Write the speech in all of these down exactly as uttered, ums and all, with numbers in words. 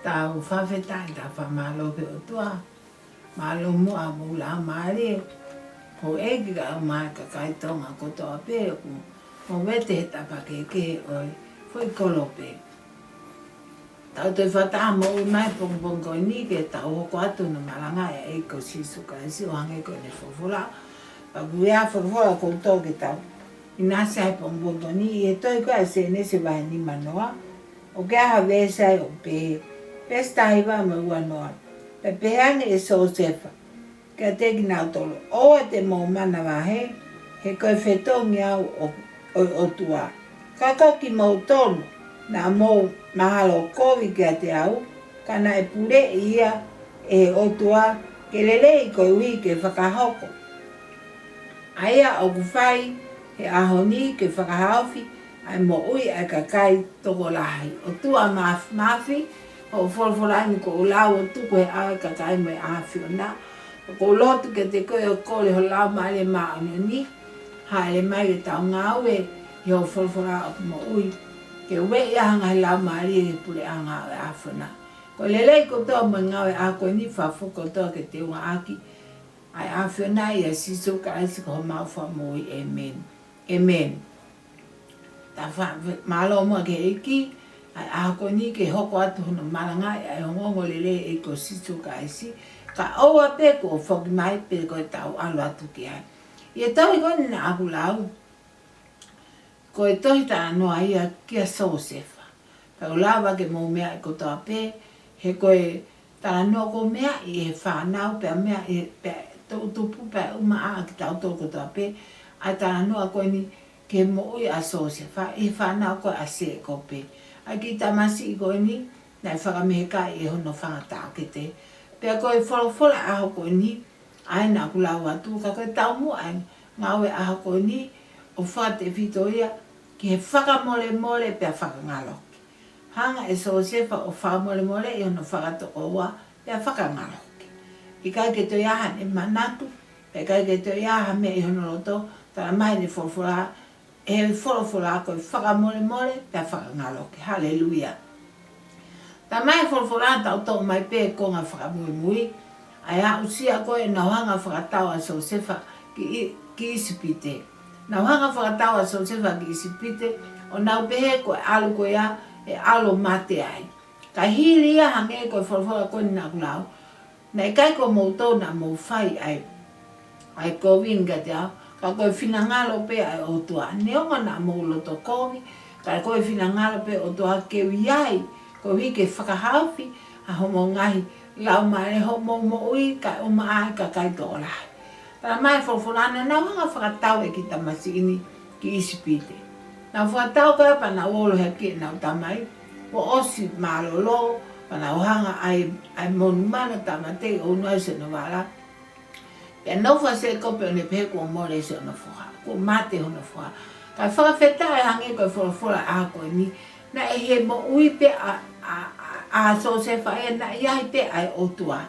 Tau fakafetaʻi, tau fakamālō ki he ʻOtua. Mālō muʻa mo e laumālie, houʻeiki kae ʻumaʻā e kakai Tonga kotoa pē ʻoku movete he tapa kehekehe ʻo e foʻi kolope. Tau toe fakataha moʻui mai he pongipongi ko eni ke tau hoko atu hono malangaʻi ʻa e ʻEiki ko Sīsū Kalaisi ʻo hangē ko ʻene folofola. Pea ko e folofola ʻoku totonu ke tau ʻinasi ai he pongipongi ko eni ʻi he tohi ko ia ʻa Sēnesi vahe nimanoa, ʻoku ʻi ai ha veesi ʻoku pehē: Veesi taha hiva mo e ua noa. Pea pehē ange ʻe Siosefa kiate kinautolu: ʻOua te mou manavahē, he ko e fetongi au ʻo, ʻo e ʻOtua. Ka ko kimoutolu naʻa mou mahalo kovi kiate au, ka naʻe puleʻi ia ʻe he ʻOtua ke lelei koeʻuhi ke fakahoko ʻa ia ʻoku fai he ʻaho ni, ke fakahaofi ʻa e moʻui ʻa e kakai tokolahi. ʻOtua Māfimafi, hoʻo folofola ni kuo u lau ʻo tuku he ʻao ʻo e kakai mo e ʻAfiona. ʻOku ou lotu kiate koe ʻo kole ho Laumālie Māʻoniʻoni, hāʻele mai ke tau ngāue ʻi hoʻo folofola ʻoku moʻui, ke ueʻi ʻa e ngaahi laumālie ʻi he puleʻanga ʻo e ʻAfiona. Ko e lelei kotoa mo e ngāue ʻa ko eni, fakafoki kotoa ke teungaʻaki ʻa e ʻAfiona, ʻia Sīsū Kalaisi ko homau Fakamoʻui. ʻĒmeni. ʻĒmeni. Tau fakamālō muʻa ki he ʻEiki ʻa e ʻaho ko eni ke hoko atu hono malangaʻi ʻa e ongoongolelei ʻa e ʻEiki ko Sīsū Kalaisi, kae ʻoua pē kuo foki mai pe ko e tau ʻalu atu ki ai. ʻI he tohi ko eni naʻa ku lau, ko e tohi talanoa ia kia Siosefa. Pea ʻoku lava ke mou meaʻi kotoa pē, he ko e talanoa ʻoku meaʻi ʻe he fānau, pea meaʻi, pea toʻutupu, pea ʻumaʻā kitautolu kotoa pē ʻa e talanoa ko eni ki he moʻui ʻa Siosefa ʻi he fānau ko ē ʻa Sēkope. ʻA e kiʻi tamasiʻi ko eni naʻe fakamehekaʻi ʻe hono fanga taʻokete. Pea ko e folofola ʻaho ko eni, ʻa ia naʻa ku lau atu, ka ko e taumuʻa ʻa e ngāue ʻaho ko eni ʻoku fakatefito ia ki he fakamolemole pea fakangaloki. Hanga ʻe Siosefa ʻo fakamolemoleʻi hono fakatokoua pea fakangaloki. ʻIkai ke toe ʻi ai haʻane manatu, pea ʻikai ke toe ʻi ai ha meʻa ʻi hono loto, talamai ʻe he folofola, ʻe he folofola ko e fakamolemole pea fakangaloki. Haleluia. Talamai ʻe he folofola, tau toʻo mai pē konga fakamuimui, ʻa e aʻusia ko ē ʻenau hanga ʻo fakatau ʻa Siosefa ki ʻI-, ki ʻIsipite. Nau hanga ʻo fakatau ʻa Siosefa ki ʻIsipite, ʻo nau pehē ko e ʻalu ko ia ʻe ʻalu ʻo mate ai. Ka hili ia, hangē ko e folofola ko eni naʻa ku lau, naʻe ʻikai ko moutolu naʻa mou fai ʻa e, ʻa e kovi ni kiate au, ka ko e finangalo pē ʻa e ʻOtua. Neongo naʻa mou loto kovi, ka ko e finangalo pē ʻa e ʻOtua ke u ʻi ai, koeʻuhi ke fakahaofi ʻa hoʻomou ngaahi laumālie, hoʻomou moʻui, kae ʻumaʻā ʻa e kakai tokolahi. Talamai ʻe he folofola naʻa nau hanga ʻo fakatau e kiʻi tamasiʻi ni ki ʻIsipite. Nau fakatau ko ia pea nau ō ʻo loi hake ʻenau tamai, kuo ʻosi mālōlō, pea nau hanga ʻo ʻai, ʻai monumanu tāmateʻi ʻo unu ai siʻono vala. Pea nofo ʻa Sēkope ʻo ne pehē kuo mole siʻono foha, kuo mate hono foha. Ka fakafetaʻi, hangē ko e folofola ʻaho ko eni, naʻe ʻi he moʻui pē ʻa, ʻa, ʻa, ʻa Siosefa ē, naʻe ʻi ai pē ʻa e ʻOtua.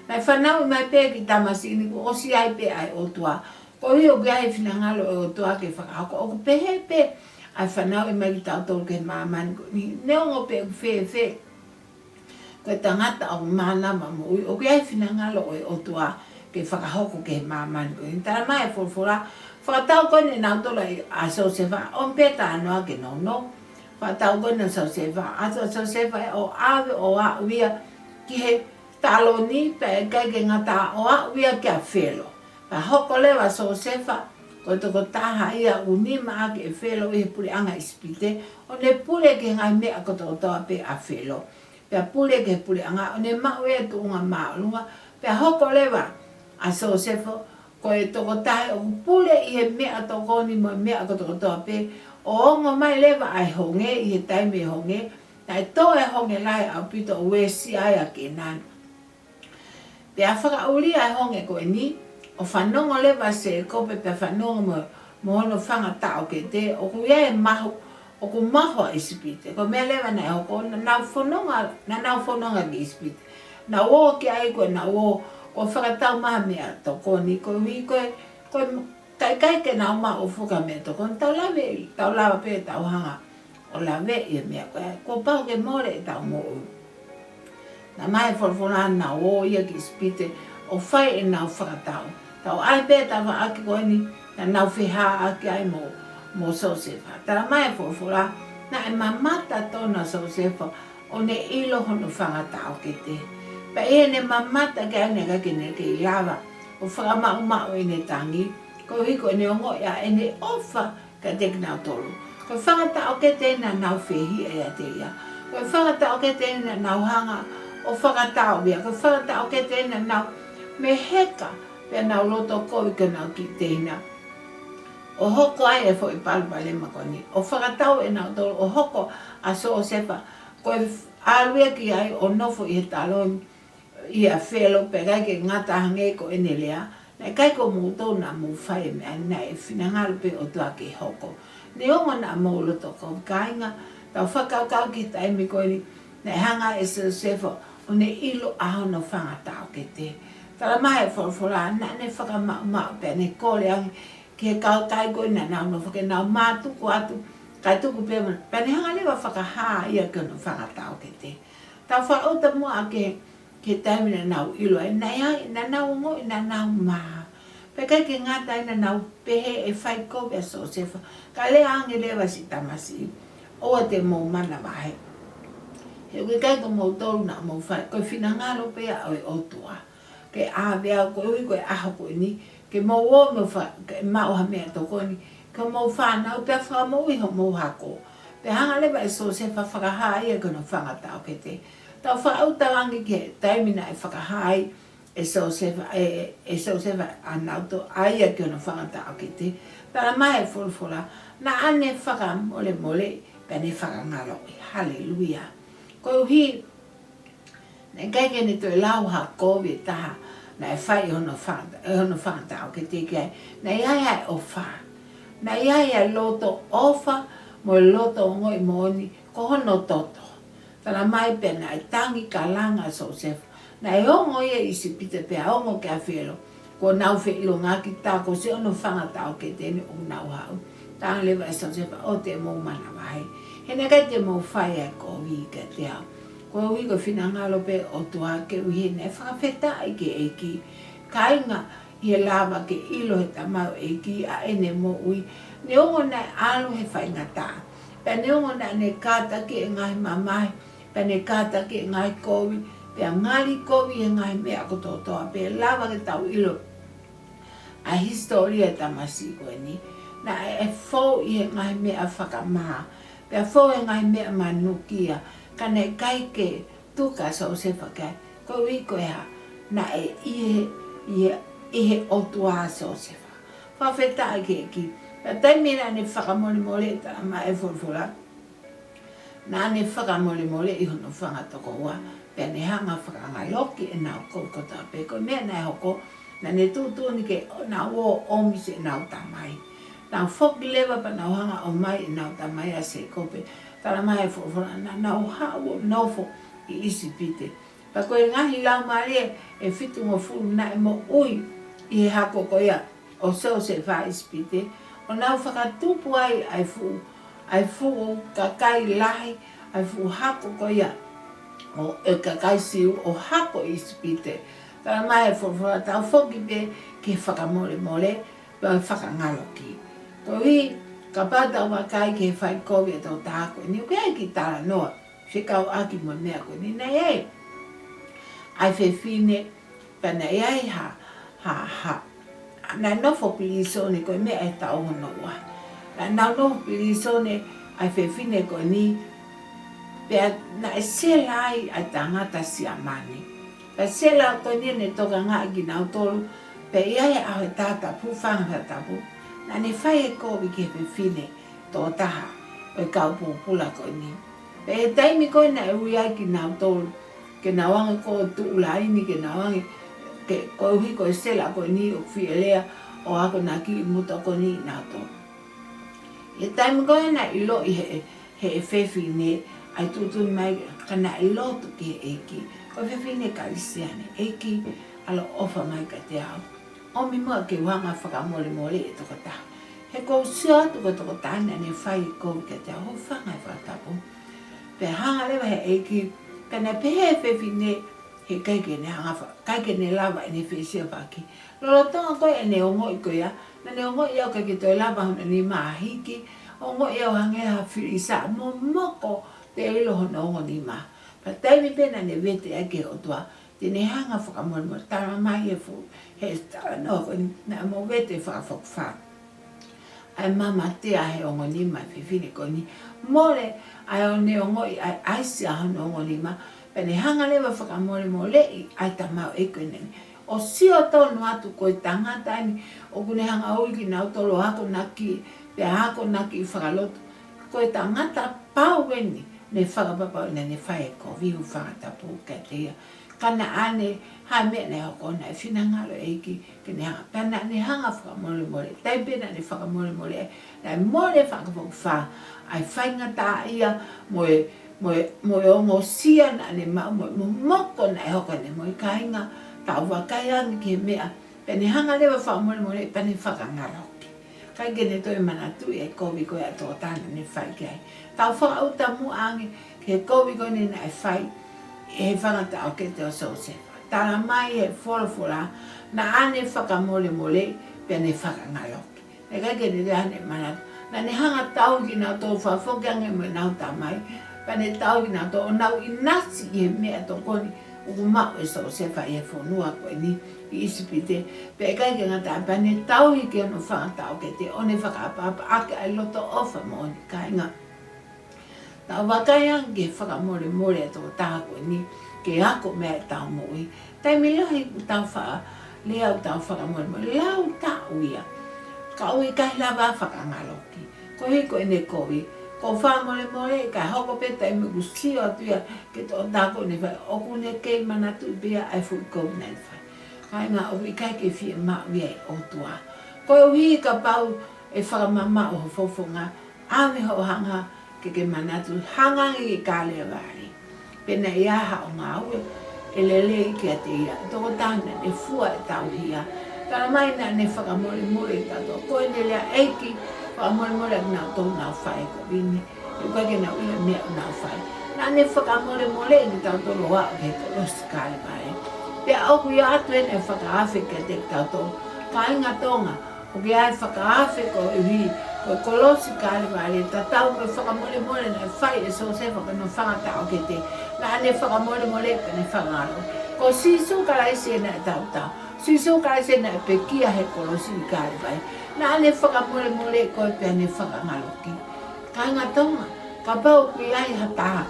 Naʻe fanauʻi mai pē e kiʻi tamasiʻi ni kuo ʻosi ʻi ai pē ʻa e ʻOtua. Koeʻuhi ʻoku ʻi ai e finangalo ʻo e ʻOtua ke fakahoko. ʻOku pehē pē ʻa e fanauʻi mai kitautolu ki he māmani ko eni. Neongo pe ʻoku fēfē, ko e tangata ʻoku mānava moʻui, ʻoku ʻi ai e finangalo ʻo e ʻOtua ke fakahoko ki he māmani ko eni. Talamai ʻe he folofola, fakatau ko eni ʻe nautolu ʻa Siosefa, ʻomi pē talanoa ke nounou. Fakatau ko eni ʻa Siosefa, ʻalu atu ʻa Siosefa ē ʻo ʻave ʻo aʻu ia ki he taloni, pea ʻikai ke ngata, ʻo aʻu ia kia Felo. Pea hoko leva ʻa Siosefa ko e tokotaha ia ʻoku nima ʻaki ʻe Felo ʻi he puleʻanga ʻIsipite, ʻo ne pule ki he ngaahi meʻa kotokotoa pē ʻa Felo. Pea pule ki he puleʻanga, ʻo ne maʻu e tuʻunga māʻolunga. Pea hoko leva ʻa Siosefa ko e tokotaha ʻoku pule ʻi he meʻatokoni mo e meʻa kotokotoa pē, ʻo ongo mai leva ʻa e honge ʻi he taimi ʻo e honge, naʻe tō e honge lahi ʻaupito ʻo uesia ai ʻa Kēnani. Pea fakaʻulia e honge ko eni, ʻo fanongo leva ʻa Sēkope, pea fanongo mo, mo hono fanga taʻokete, ʻoku ʻi ai e mahu, ʻoku mahu ʻa ʻIsipite. Ko e meʻa leva naʻe hoko, naʻa nau fononga, naʻa nau fononga ki ʻIsipite. Nau ō ki ai, ko ʻenau ō, ko e fakatau mai ha meʻatokoni, koeʻuhi ko e, ko e, ka ʻikai ke nau maʻu ʻo fuka meʻatokoni, tau lave, tau lava pē, tau hanga ʻo laveʻi e meʻa ko ē, kuo pau ke mole ʻetau moʻui. Talamai ʻe he folofola naʻa nau ō ia ki ʻIsipite ʻo fai ʻenau fakatau. Tau ʻai pē ʻa e tafaʻaki ko eni naʻa nau fehāʻaki ai mo, mo Siosefa. Talamai ʻe he folofola naʻe mamata tonu ʻa Siosefa ʻo ne ʻilo hono fanga taʻokete. Pea ʻi heʻene mamata ki ai naʻe ʻikai ke ne kei lava ʻo fakamaʻumaʻu ʻene tangi, koeʻuhi ko ʻene ongoʻi ʻa ʻene ʻofa kiate kinautolu. Ko e fanga taʻokete naʻa nau fehiʻa ʻiate ia. Ko e fanga taʻokete naʻa nau hanga ʻo fakatau ia. Ko e fanga taʻokete naʻa nau meheka pea nau loto kovi ki honau kiʻi tehina, ʻo hoko ai e foʻi palopalema ko eni. ʻO fakatau ʻe nautolu ʻo hoko ʻa Siosefa ko e ʻalu ia ki ai ʻo nofo ʻi he taloni ʻia Felo, pea ʻikai ke ngata hangē ko ʻene lea, naʻe ʻikai ko moutolu naʻa mou fai e meʻa ni, naʻe finangalo pē ʻOtua ke hoko. Neongo naʻa mou loto kovi, kāinga, tau fakakaukau ki he taimi ko eni naʻe hanga ʻe Siosefa ʻo ne ʻilo ʻa hono fanga taʻokete. Talamai ʻe he folofola naʻa ne fakamaʻumaʻu pea ne kole ange ki he kakai ko ē naʻa nau nofo ke nau mātuku atu, kae tuku pē mo, pea ne hanga leva ʻo fakahā ia ki hono fanga taʻokete. Tau fakaʻuta muʻa ki he, ki he taimi naʻa nau ʻilo ai, naʻe ʻi ai, naʻa nau ongoʻi naʻa nau mā. Pea ʻikai ke ngata ai, naʻa nau pehē ʻe fai kovi ʻa Siosefa. Kae lea ange leva siʻi tamasiʻi, ʻoua te mou manavahē. He ʻoku ʻikai ko moutolu naʻa mou fai, ko e finangalo pē ia ʻo e ʻOtua ke ʻave au, koeʻuhi ko e ʻaho ko eni, ke mou ō mo fa-, ke maʻu ha meʻatokoni ki homou fānau pea fakamoʻui homou hako. Pea hanga leva ʻe Siosefa ʻo fakahā ia ki hono fanga taʻokete. Tau fakaʻuta ange ki he taimi naʻe fakahā ai ʻe Siosefa, ʻe, ʻe Siosefa ʻa nautolu, ʻa ia ki hono fanga taʻokete. Talamai ʻe he folofola naʻa ne fakamolemoleʻi pea ne fakangaloʻi. Haleluia. Koeʻuhi naʻe ʻikai ke ne toe lau ha kovi ʻe taha naʻe fai ʻe hono fanga, ʻe hono fanga taʻokete ki ai. Naʻe ʻi ai ʻa e ʻofa. Naʻe ʻi ai ʻa e loto ʻofa mo e loto ongoʻi moʻoni ko hono toto. Talamai pea naʻe tangi kalanga ʻa Siosefa. Naʻe ongo ia ʻi ʻIsipite pea ongo kia Felo kuo nau feʻilongaki, tā ko siʻono fanga taʻokete eni ʻoku nau haʻu. Talaange leva ʻe Siosefa, ʻoua te mou manavahē. He naʻe ʻikai te mou fai ʻa e kovi kiate au. Koeʻuhi ko e finangalo pē ʻOtua, koeʻuhi he naʻe fakafetaʻi ki he ʻEiki. Kāinga, ʻi he lava ke ʻilo ʻe he tamaioʻeiki ʻa ʻene moʻui, neongo naʻe ʻalu he faingataʻa. Pea neongo naʻa ne kātaki e ngaahi mamahi, pea ne kātaki e ngaahi kovi, pea ngali kovi e ngaahi meʻa kotokotoa, pea lava ke tau ʻilo ʻa e hisitōlia e tamasiʻi ko eni. Naʻe fou ʻi he ngaahi meʻa fakamā, pea fou he ngaahi meʻa manukia, ka naʻe ʻikai ke tuku ʻa Siosefa ki ai, koeʻuhi ko e hā? Naʻe ʻi he, ʻi he, ʻi he ʻOtua ʻa Siosefa. Fakafetaʻi ki he ʻEiki. Pea taimi naʻa ne fakamolemoleʻi, talamai ʻe he folofola naʻa ne fakamolemoleʻi hono fanga tokoua, pea ne hanga ʻo fakangaloki ʻenau kovi kotoa pē. Ko e meʻa naʻe hoko, naʻa ne tuʻutuʻuni ke nau ō ʻo ʻomi siʻenau tamai. Nau foki leva pea nau hanga ʻo ʻomai ʻenau tamai ʻa Sēkope. Talamai ʻe he folofola naʻa nau haʻu ʻo nofo ʻi ʻIsipite. Pea ko e ngaahi laumālie ʻe fitungofulu naʻe moʻui ʻi he hako ko ia ʻo Siosefa ʻi ʻIsipite, ʻo nau fakatupu ai ʻa e fuʻu, ʻa e fuʻu kakai lahi, ʻa e fuʻu hako ko ia ʻo e kakai Siu ʻo hako ʻi ʻIsipite. Talamai ʻe he folofola, tau foki pē ki he fakamolemole, pea fakangaloki. Koeʻuhi, kapau te tau vakai ki he fai kovi ʻa e tokotaha ko eni, ʻoku ʻi ai e kiʻi talanoa fekauʻaki mo e meʻa ko eni, naʻe ʻi ai ʻa e fefine, pea naʻe ʻi ai ha, ha, ha, naʻe nofo pilīsone, ko e meʻa ʻi he taʻu hono ua. Naʻa nau nofo pilīsone ʻa e fefine ko eni, pea naʻe sela ai ʻa e tangata Siamane. Pea sela ko eni ʻo ne tokangaʻi kinautolu, pea ʻi ai ʻa e taha tapu, fanga tapu, naʻa ne fai e kovi ki he fefine tokotaha ʻo e kau pōpula ko eni. Pea ʻi he taimi ko ē naʻe ui ai kinautolu ke nau hanga ʻo tuʻu laini, ke nau hanga ʻo, ke, koeʻuhi ko e sela ko eni ʻoku fie lea ʻo akonaki ʻi muta ko eni ʻi nautolu. ʻI he taimi ko ē naʻe ʻiloʻi ʻe he, he fefine ʻa e tuʻutuʻuni mai, ka naʻe lotu ki he ʻEiki. Ko e fefine Kalisitiane, ʻEiki, ʻaloʻofa mai kiate au. ʻOmi muʻa ke u hanga ʻo fakamolemoleʻi e tokotaha. He ʻoku ou sio atu ko e tokotaha naʻa ne fai e kovi kiate au, hūfanga he fakatapu. Pea hanga leva he ʻEiki Pea naʻe pehē e fefine, heʻikai ke ne hanga fa-, ʻikai ke ne lava ʻene fesiofaki. Lolotonga ko ē ʻene ongoʻi ko ia, naʻa ne ongoʻi ʻoku ʻikai ke toe lava hono nima ʻo hiki, ongoʻi ʻo hangē ha fili saʻa, momoko, teʻeki ʻilo hono ongo nima. Pea taimi pē naʻa ne vete ai ki he ʻOtua, te ne hanga ʻo fakamolemole, talamai ʻe he fuʻu, he talanoa ko eni, naʻe movete fakafokifā ʻa e mamatea he ongo nima ʻa e fefine ko eni. Mole ʻa ʻene ongoʻi ʻa e ʻaisi ʻa hono ongo nima, pea ne hanga leva ʻo fakamolemoleʻi ʻa e tamaioʻeiki ko eni. ʻO sio tonu atu ko e tangata eni, ʻoku ne hanga ʻo ui kinautolu ʻo akonaki, pea akonaki fakalotu. Ko e tangata pau eni, ne fakapapauʻi naʻa ne fai e kovi, hūfanga tapu kiate ia. Ka naʻa ne, ha meʻa naʻe hoko, naʻe finangalo e ʻEiki ke ne hanga, pea naʻa ne hanga ʻo fakamolemole. Taimi pē naʻa ne fakamolemole, naʻe mole fakafokifā ʻa e faingataʻaʻia mo e, mo e, mo e ongosia naʻa ne maʻu, mo e momoko naʻe hoko ʻene moʻui, kāinga. Tau vakai ange ki he meʻa, pea ne hanga leva ʻo fakamolemole, pea ne fakangaloki. ʻIkai ke ne toe manatuʻi e kovi ko ia ʻa e tokotaha naʻa ne fai ki ai. Tau fakaʻuta muʻa ange ki he kovi ko eni naʻe fai ʻe he fanga taʻokete ʻo Siosefa. Talamai ʻe he folofola, naʻa ne fakamolemoleʻi, pea ne fakangaloki. Naʻe ʻikai ke ne toe ʻi ai haʻane manatu. Naʻa ne hanga ʻo tauhi kinautolu, fakafoki ange mo ʻenau tamai, pea ne tauhi kinautolu ʻo nau ʻinasi ʻi he meʻatokoni ʻoku maʻu ʻe Siosefa ʻi he fonua ko eni ʻi ʻIsipite. Pea ʻikai ke ngata ai, pea ne tauhi ki hono fanga taʻokete, ʻo ne fakaʻapaʻapaʻaki ʻa e loto ʻofa moʻoni, kāinga. Tau vakai ange ki he fakamolemole ʻa e tokotaha ko eni ke ako mei ai ʻetau moʻui. Taimi lahi ʻoku tau faʻa lea ʻo tau fakamolemole, lau taʻu ia. Ka ʻoku ʻikai lava ʻo fakangaloki. Koeʻuhi ko ʻene kovi, ko e fakamolemole, ka hoko pē taimi ʻoku sio atu ia ki he tokotaha ko eni, fai ʻoku ne kei manatuʻi pē ia ʻa e foʻi kovi naʻa ne fai. Kāinga, ʻoku ʻikai ke fiemaʻu ia ʻe he ʻOtua. Koeʻuhi kapau ʻe fakamamaʻo ho fofonga, ʻave hoʻo hanga ke ke manatu, hanga ange ki Kalevale. Pe naʻe ʻi ai haʻo ngāue ʻe lelei kiate ia, tokotaha naʻa ne fua ʻetau hia. Talamai naʻa ne fakamolemole kitautolu. Ko ʻene lea, ʻEiki, fakamolemoleʻi kinautolu ʻoku nau fai e kovi ni. He ʻoku ʻikai ke nau ʻilo e meʻa ʻoku nau fai. Naʻa ne fakamolemoleʻi kitautolu ʻo aʻu ki he kolosi Kalevale. Pea ʻoku ʻi ai ʻa ʻene fakaafe kiate kitautolu. Kāinga Tonga, ʻoku ʻi ai e fakaafe koeʻuhi ko e kolosi Kalevale, tatau mo e fakamolemole naʻe fai ʻe Siosefa ki hono fanga taʻokete. Naʻa ne fakamolemole pea ne fakangaloki. Ko Sīsū Kalaisi ʻa ʻetau tau. Sīsū Kalaisi naʻe pekia he kolosi ʻi Kalevale. Naʻa ne fakamolemoleʻi koe pea ne fakangaloki. Kāinga Tonga, kapau ʻoku ʻi ai ha taha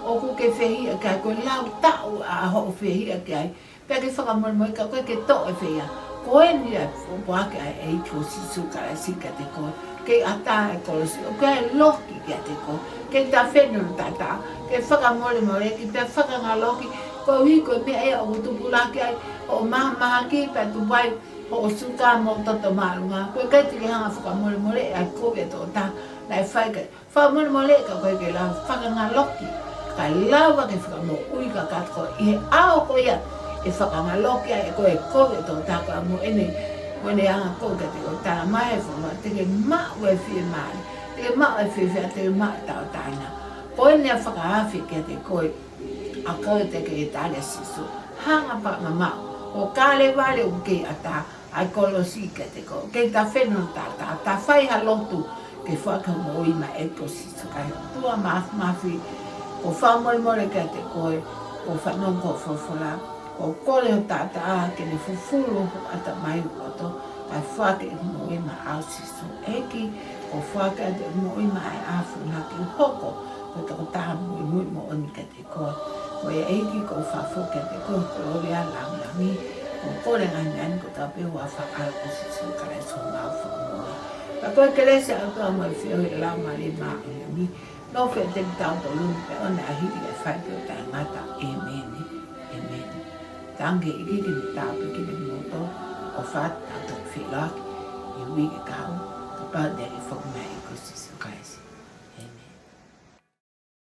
ʻoku ke fehiʻa ki ai, ko e lau taʻu ʻa hoʻo fehiʻa ki ai, pea ke fakamolemole, ka ʻoku ʻikai ke toʻo e fehiʻa. Ko eni ʻa e pōpoaki ʻa e ʻEiki ko Sīsū Kalaisi kiate koe. Kei ʻatā e kolosi, ʻoku ʻikai loki kiate koe. Kei tafe hono taʻataʻa, ke fakamolemoleʻi pea fakangaloki, koeʻuhi ko e meʻa ia ʻoku tupulaki ai hoʻo mahamahaki pea tupu ai hoʻo suka mo e toto māʻolunga. Ko e ʻikai te ke hanga ʻo fakamolemoleʻi ʻa e kovi ʻa e tokotaha naʻe fai ki ai. Fakamolemoleʻi ka ʻoku ʻikai ke lava, fakangaloki. Ka lava ke fakamoʻui kakato koe ʻi he ʻao ko ia ʻe fakangaloki ai ʻe koe e kovi ʻa e tokotaha ko ia mo ʻene, mo ʻene anga kovi kiate koe. Talamai ʻe he fonua, te ke maʻu e fiemālie, te ke maʻu e fiefia, te ke maʻu e tauʻatāina. Ko ʻene fakaafe kiate koe, ʻa koe te ke tali ʻa Sīsū. Hanga ʻo fakamamaʻo, ko Kalevale ʻoku kei ʻatā ʻa e kolosi kiate koe. Kei tafe hono taʻataʻa, ta fai ha lotu ke foaki hoʻo moʻui maʻa e ʻEiki ko Sīsū Kalaisi. ʻOtua Māfimafi, ʻoku ou fakamolemole kiate koe, ʻoku ou fanongo ki hoʻo folofola, ʻoku ou kole ho taʻataʻa ke ne fufulu hoku ʻatamai, hoku loto, kae foaki ʻeku moʻui maʻau Sīsū. ʻEiki, ʻoku ou foaki atu ʻeku moʻui maʻa e ʻAfiona ke u hoko ko e tokotaha muimui moʻoni kiate koe. Ko ia ʻEiki, ʻoku ou fakafoki kiate koe ho kolōlia, lāngilangi, ʻoku ou kole e ngaahi meʻa ni kotoa pē ʻi he huafa ʻo ho ʻAlo ko Sīsū Kalaisi homau Fakamoʻui. Ka ko e kelesi ʻa e ʻOtua mo e feohi ʻa e Laumālie Māʻoniʻoni, nofo ʻiate kitautolu ni pea ʻoua naʻa hili kae fai pē ʻo taʻengata. ʻĒmeni. ʻĒmeni. Tangi ʻEiki ke ne tāpuekina kimoutolu, ʻofa atu, tau toki feʻiloaki ʻi he uike kahaʻu, kapau te ke foki mai, ʻEiki ko Sīsū Kalaisi.